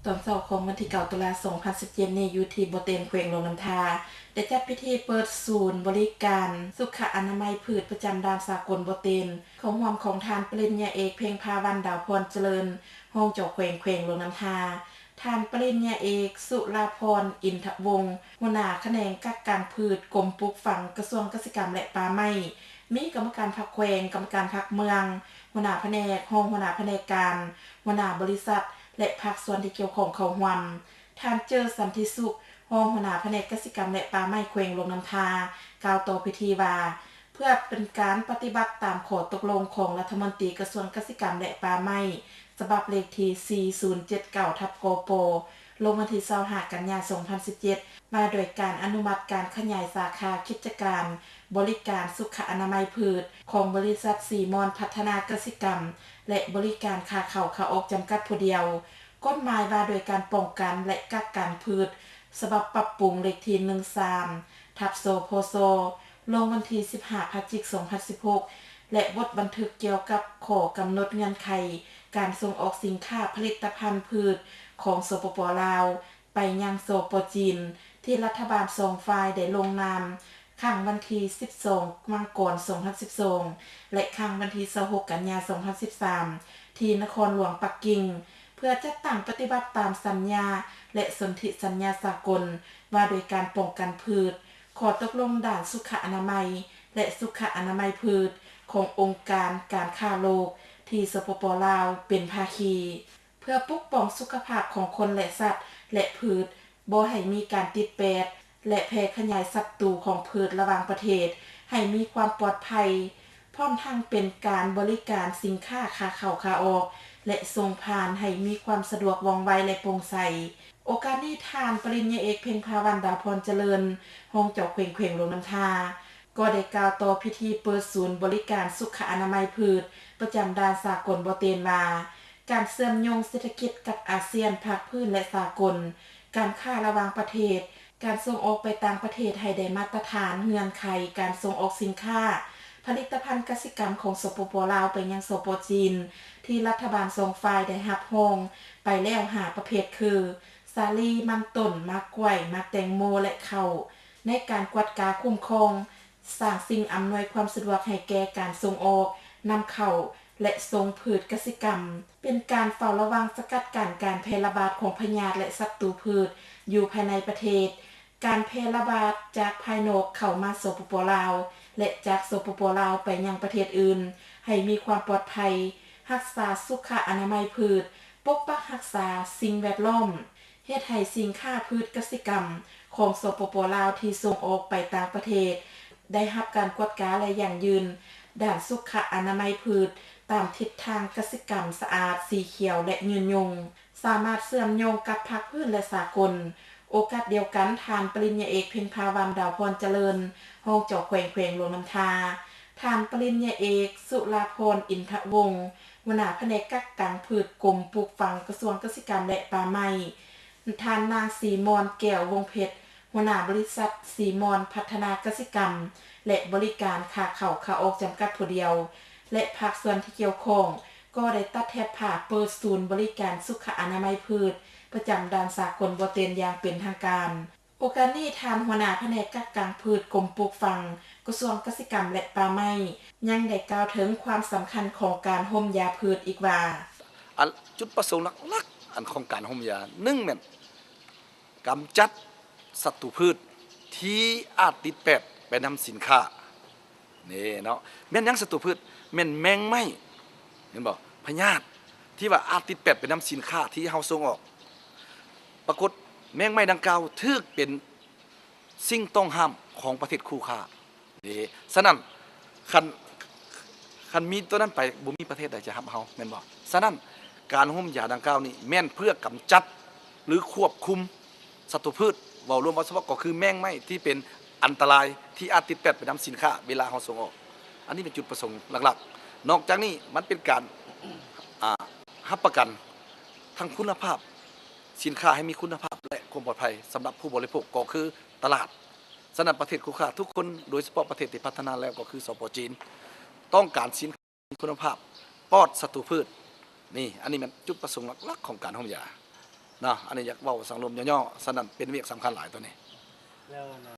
ຕອນເຊົ້າຂອງວັນທີເກົ້າ ຕຸລາ ສອງພັນສິບເຈັດນີ້ ຢູ່ທີ່ບໍ່ເຕັນ ແຂວງຫຼວງນ້ຳທາ ໄດ້ຈັດພິທີເປີດສູນບໍລິການສຸຂະອະນາໄມພືດປະຈຳດ່ານສາກົນບໍ່ເຕັນ ເຂົ້າຮ່ວມຂອງທ່ານປະລິນຍາເອກ ເພັງພາວັນ ດາວພອນຈະເລີນ ຮອງເຈົ້າແຂວງແຂວງຫຼວງນ້ຳທາ, ທ່ານປະລິນຍາເອກ ສຸລາພອນ ອິນທະວົງ ຫົວໜ້າຂະແໜງກັກກັງພືດ ກົມປູກຝັງ ກະຊວງກະສິກຳ ແລະ ປ່າໄມ້, ມີກຳມະການພັກແຂວງ, ກຳມະການພັກເມືອງ, ຫົວໜ້າພະແນກ, ຮອງຫົວໜ້າພະແນກການ, ຫົວໜ້າບໍລິສັດ ແລະ ພາກສ່ວນທີ່ກ່ຽວຂ້ອງເຂົ້າຮ່ວມ. ທ່ານ ເຈີ ສັນຕິສຸກ ຮອງຫົວໜ້າພະແນກກະສິກຳ ແລະ ປ່າໄມ້ແຂວງຫຼວງນ້ຳທາ ກ່າວຕໍ່ພິທີວ່າ ເພື່ອເປັນການປະຕິບັດຕາມຂໍ້ຕົກລົງຂອງລັດຖະມົນຕີກະຊວງກະສິກຳ ແລະ ປ່າໄມ້ ສະບັບເລກທີ ສີ່ສູນເຈັດເກົ້າ ທັບ ກປ ລົງວັນທີ ຊາວຫ້າ ກັນຍາ ສອງພັນສິບເຈັດ ວ່າດ້ວຍການອະນຸມັດການຂະຫຍາຍສາຂາກິດຈະການບໍລິການສຸຂະອະນາໄມພືດ ຂອງບໍລິສັດ ສີມອນພັດທະນາກະສິກຳ ແລະ ບໍລິການຄ່າເຂົ້າຄ່າອອກ ຈຳກັດຜູ້ດຽວ, ກົດໝາຍວ່າດ້ວຍການປ້ອງກັນ ແລະ ກັກກັນພືດ ສະບັບປັບປຸງເລກທີ ໜຶ່ງສາມ ທັບ ສພສ ລົງວັນທີ ສິບຫ້າ ພະຈິກ ສອງພັນສິບຫົກ ແລະ ບົດບັນທຶກກ່ຽວກັບຂໍ້ກຳນົດເງື່ອນໄຂການສົ່ງອອກສິນຄ້າຜະລິດຕະພັນພືດຂອງ ສປປ ລາວ ໄປຍັງ ສປ ຈີນ ທີ່ລັດຖະບານສອງຝ່າຍໄດ້ລົງນາມ ຄັ້ງວັນທີ ສິບສອງ ມັງກອນ ສອງພັນສິບສອງ ແລະ ຄັ້ງວັນທີ ຊາວຫົກ ກັນຍາ ສອງພັນສິບສາມ ທີ່ນະຄອນຫຼວງປັກກິ່ງ ເພື່ອຈັດຕັ້ງປະຕິບັດຕາມສັນຍາ ແລະ ສົນທິສັນຍາສາກົນວ່າດ້ວຍການປ້ອງກັນພືດ, ຂໍ້ຕົກລົງດ້ານສຸຂະອະນາໄມ ແລະ ສຸຂະອະນາໄມພືດຂອງອົງການການຄ້າໂລກ ທີ່ ສປປ ລາວ ເປັນພາຄີ ເພື່ອປົກປ້ອງສຸຂະພາບຂອງຄົນ ແລະ ສັດ ແລະ ພືດ ບໍ່ໃຫ້ມີການຕິດແປດ ແລະ ແຜ່ຂະຫຍາຍສັດຕູຂອງພືດລະຫວ່າງປະເທດໃຫ້ມີຄວາມປອດໄພ, ພ້ອມທັງເປັນການບໍລິການສິນຄ້າຂາເຂົ້າຂາອອກ ແລະ ສົ່ງຜ່ານໃຫ້ມີຄວາມສະດວກວ່ອງໄວ ແລະ ໂປ່ງໃສ. ໂອກາດນີ້ ທ່ານປະລິນຍາເອກ ເພັງພາວັນ ດາວພອນຈະເລີນ ຮອງເຈົ້າແຂວງແຂວງຫຼວງນ້ຳທາ ກໍໄດ້ກ່າວຕໍ່ພິທີເປີດສູນບໍລິການສຸຂະອະນາໄມພືດ ປະຈຳດ່ານສາກົນບໍ່ເຕັນວ່າ ການເຊື່ອມໂຍງເສດຖະກິດກັບອາຊຽນ ພາກພື້ນ ແລະ ສາກົນ, ການຄ້າລະຫວ່າງປະເທດ, ການສົ່ງອອກໄປຕ່າງປະເທດໃຫ້ໄດ້ມາດຕະຖານເງື່ອນໄຂການສົ່ງອອກສິນຄ້າ ຜະລິດຕະພັນກະສິກຳຂອງ ສປປ ລາວ ໄປຍັງ ສປ ຈີນ ທີ່ລັດຖະບານສອງຝ່າຍໄດ້ຮັບຮອງໄປແລ້ວຫ້າປະເພດຄື ສາລີ, ມັນຕົ້ນ, ໝາກກ້ວຍ, ໝາກແຕງໂມ ແລະ ເຂົ້າ ໃນການກວດກາຄຸ້ມຄອງ, ສ້າງສິ່ງອຳນວຍຄວາມສະດວກໃຫ້ແກ່ການສົ່ງອອກ, ນຳເຂົ້າ ແລະ ສົ່ງພືດກະສິກຳ, ເປັນການເຝົ້າລະວັງສະກັດກັ້ນການແຜ່ລະບາດຂອງພະຍາດ ແລະ ສັດຕູພືດຢູ່ພາຍໃນປະເທດ, ການແຜ່ລະບາດຈາກພາຍນອກເຂົ້າມາ ສປປ ລາວ ແລະ ຈາກ ສປປ ລາວ ໄປຍັງປະເທດອື່ນ ໃຫ້ມີຄວາມປອດໄພ, ຮັກສາສຸຂະອະນາໄມພືດ, ປົກປັກຮັກສາສິ່ງແວດລ້ອມ, ເຮັດໃຫ້ສິນຄ້າພືດກະສິກຳຂອງ ສປປ ລາວ ທີ່ສົ່ງອອກໄປຕ່າງປະເທດ ໄດ້ຮັບການກວດກາ ແລະ ຢັ້ງຢືນດ້ານສຸຂະອະນາໄມພືດ ຕາມທິດທາງກະສິກຳສະອາດ, ສີຂຽວ ແລະ ຍືນຍົງ, ສາມາດເຊື່ອມໂຍງກັບພາກພື້ນ ແລະ ສາກົນ. ໂອກາດດຽວກັນ, ທ່ານປະລິນຍາເອກ ເພັງພາວັນ ດາວພອນຈະເລີນ ຮອງເຈົ້າແຂວງແຂວງຫຼວງນ້ຳທາ, ທ່ານປະລິນຍາເອກ ສຸລາພອນ ອິນທະວົງ ຫົວໜ້າພະແນກກັກກັງພືດ ກົມປູກຝັງ ກະຊວງກະສິກຳ ແລະ ປ່າໄມ້, ທ່ານນາງ ສີມອນ ແກ້ວວົງເພັດ ຫົວໜ້າບໍລິສັດ ສີມອນພັດທະນາກະສິກຳ ແລະ ບໍລິການຄ້າເຂົ້າຄ້າອອກ ຈຳກັດຜູ້ດຽວ ແລະ ພາກສ່ວນທີ່ກ່ຽວຂ້ອງ ກໍໄດ້ຕັດແຖບຜ້າເປີດສູນບໍລິການສຸຂະອະນາໄມພືດ ປະຈຳດ່ານສາກົນບໍ່ເຕັນຢ່າງເປັນທາງການ. ໂອກາດນີ້ ທ່ານຫົວໜ້າພະແນກກັກກັງພືດ ກົມປູກຝັງ ກະຊວງກະສິກຳ ແລະ ປ່າໄມ້ ຍັງໄດ້ກ່າວເຖິງຄວາມສຳຄັນຂອງການຮົ່ມຢາພືດອີກວ່າ, ອັນ ຈຸດປະສົງຫຼັກໆ ອັນຂອງການຮົ່ມຢາ ໜຶ່ງແມ່ນກຳຈັດສັດຕູພືດທີ່ອາດຕິດແປດໄປນຳສິນຄ້າ ນີ້ເນາະ. ແມ່ນຫຍັງສັດຕູພືດ? ແມ່ນແມງໄມ້ ເຫັນບໍ່? ພະຍາດທີ່ວ່າອາດຕິດແປດໄປນຳສິນຄ້າທີ່ເຮົາສົ່ງອອກ. ປາກົດແມງໄມ້ດັ່ງກ່າວຖືກເປັນສິ່ງຕ້ອງຫ້າມຂອງປະເທດຄູ່ຄ້າເດ້. ສະນັ້ນ ຄັນ ຄັນມີຕົວນັ້ນໄປ ບໍ່ມີປະເທດໃດຈະຮັບເຮົາ ແມ່ນບໍ່? ສະນັ້ນ ການຮົ່ມຢາດັ່ງກ່າວນີ້ແມ່ນເພື່ອກຳຈັດ ຫຼື ຄວບຄຸມສັດຕູພືດ ເວົ້າລວມເວົ້າສະເພາະກໍຄືແມງໄມ້ທີ່ເປັນອັນຕະລາຍ ທີ່ອາດຕິດແປດໄປນຳສິນຄ້າເວລາເຮົາສົ່ງອອກ. ອັນນີ້ເປັນຈຸດປະສົງຫຼັກໆ. ນອກຈາກນີ້ມັນເປັນການ ອ່າ ຮັບປະກັນທັງຄຸນນະພາບສິນຄ້າໃຫ້ມີຄຸນນະພາບ ແລະ ຄວາມປອດໄພສຳລັບຜູ້ບໍລິໂພກ ກໍຄືຕະຫຼາດ. ສະນັ້ນ ປະເທດຄູ່ຄ້າທຸກຄົນ ໂດຍສະເພາະປະເທດທີ່ພັດທະນາແລ້ວ ກໍຄື ສປ ຈີນ ຕ້ອງການສິນ ມີຄຸນນະພາບ ປອດສັດຕູພືດ. ນີ້ ອັນນີ້ແມ່ນຈຸດປະສົງຫຼັກໆຂອງການຮົ່ມຢາ. ເນາະ. ອັນນີ້ຢາກເວົ້າສັງລົມຫຍໍ້ໆ ສະນັ້ນເປັນວຽກສຳຄັນຫຼາຍໂຕນີ້ ແລ້ວ